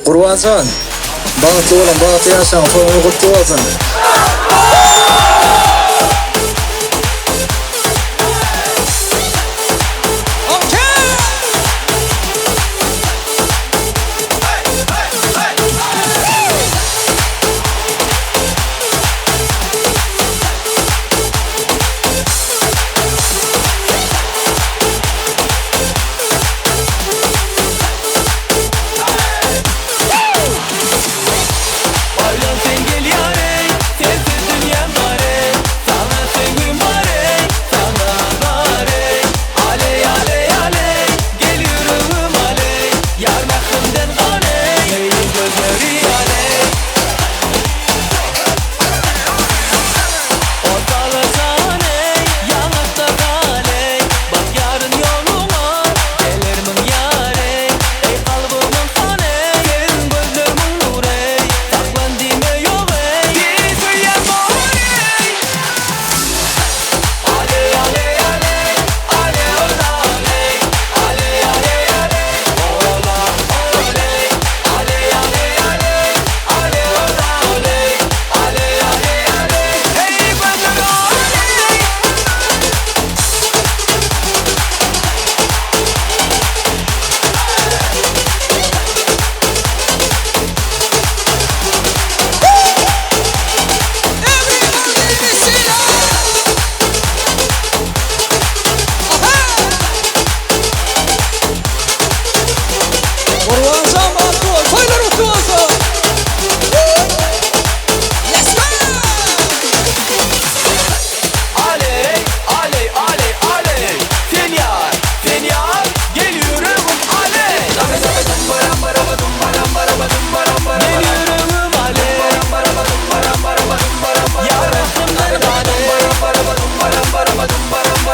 Gurbanjan, bagtly boluň, bagtly ýaşaň, toýuňyz gutly bolsun! Oýlan sen gel ýar eý, sensiz dünýäm dar eý, Saňa söýgim bar eý, saňa bar eý, Aleý aleý aleý, gel ýüregim aleý, Ýar mährimden gan eý, meýli gözleri aleý. Ortalaşan eý, ýaňakda gal eý, Bakýaryn ýoluňa, gelermiň ýar eý, Eý kalbymyň hany eý, Seň gözlermiň nury eý, Saklan diýme ýok eý, Seni söýýän bor eý. Aleý aleý aleý, aleý ola aleý, Aleý aleý aleý, ola oley, Aleý aleý aleý, aleý ola oley, Aleý aleý aleý, eý gözler oley. Gurbanjan bagtly bol, toýlar gutly bolsun! Let's go! Aleý, aleý, aleý, aleý, sen ýar, sen ýar, gel ýüregim aleý. Gel ýüregim aleý, ýar mährimden galeý.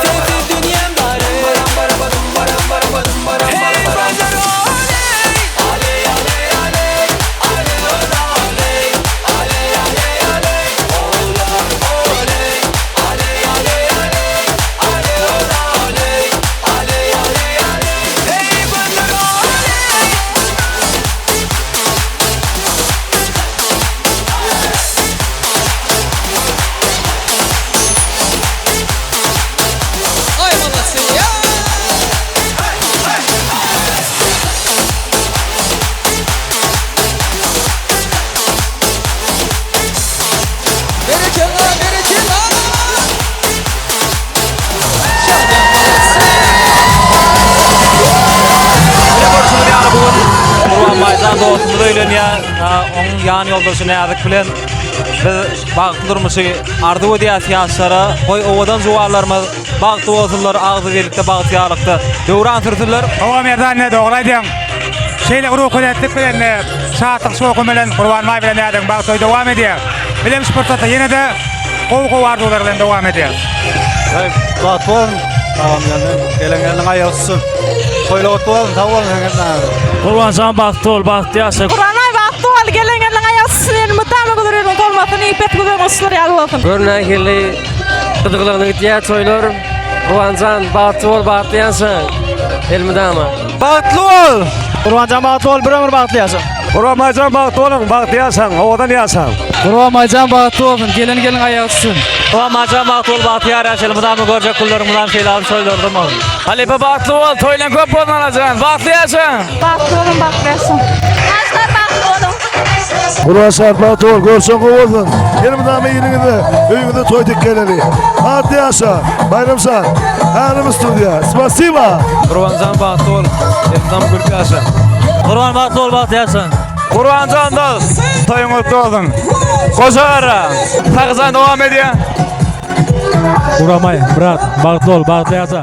Sensiz dünýäm dar eý. Hey gözler aleý. Aleý, aleý, aleý, aleý ola aleý, aleý, aleý, aleý, ola oley, aleý, aleý, aleý, aleý ola oley, aleý, aleý, aleý, hey gözler oley. Aý malasy ýa! Berekella, berekella! Şadyýan malasy! Ine görşüňiz ýaly bu gün Gurban Baýjan dostumyz öýlenýär. Onuň ýan ýoldaşy Näzik bilen biz bagtly durmuşy arzuw edýäris ýaşlara. Goý owadan juwanlarymyz bagtly bolsunlar, agzybirlikde, bagtyýarlykda döwran sürsünler. Hawa Merdan ine dogry aýdýaň. Şeýle ruhubelentlik bilen şatlyk şowhun bilen Gurban baý bilen Näzigiň bagt toýy dowam edýär. Bizem şu pursatda ýene-de gowy gowy arzuwlar bilen dowam edýäris. Haý, bagtly boluň. Agam geldi. Gelen gelniň aýagy tutsun. Toýlar gutly bolsun. Sag boluň hemmäňize. Gurbanjan bagtly bol, bagtly ýaşa. Gurbanbaý bagtly bol, gelen gelniň aýagy tutsun, elmydama güzereniň bolmasyn, iýip et güzeriň uçlar ýaly bolsun. Gör nähili gyzgalaňly gidýär toýlar. Gurbanjan bagtly bol, bagtly ýaşa. Elmydama. Bagtly bol! Gurbanjan bagtly bol, bir ömür bagtly ýaşa. Gurbanjan bagtly boluň, bagtly ýaşaň, owadan ýaşaň. Gurbanjan bagtly bolsun, gelen gelin aýagy tutsun. Gurbanjan bagtly bol, bagtyýar ýaşa, elmydama görjek günleriň mydam şeýle alyp toýlarda bolsun. Halypa bagtly bol, toýlaň köp bolsun anajan, bagtly ýaşa. Bagtly boluň, bagtly ýaşaň. Ýaşlar bagtly boluň. Gurbanjan bagtly bol, görseň gowy bolsun. Elmydama iliňizde, öýüňizde toý dik geleli. Bagtly ýaşa, Baýram şa. Älem studiýa. Spasiba. Gurbanjan bagtly bol, elmydama gülüp ýaşa. Gurban bagtly bol, bagtly ýaşa. Gurbanjan dost, toýuň gutly bolsun. Goşa gara, sagjan dowam edýär. Guramaý, brat, bagtly bol, bagtly ýaşa.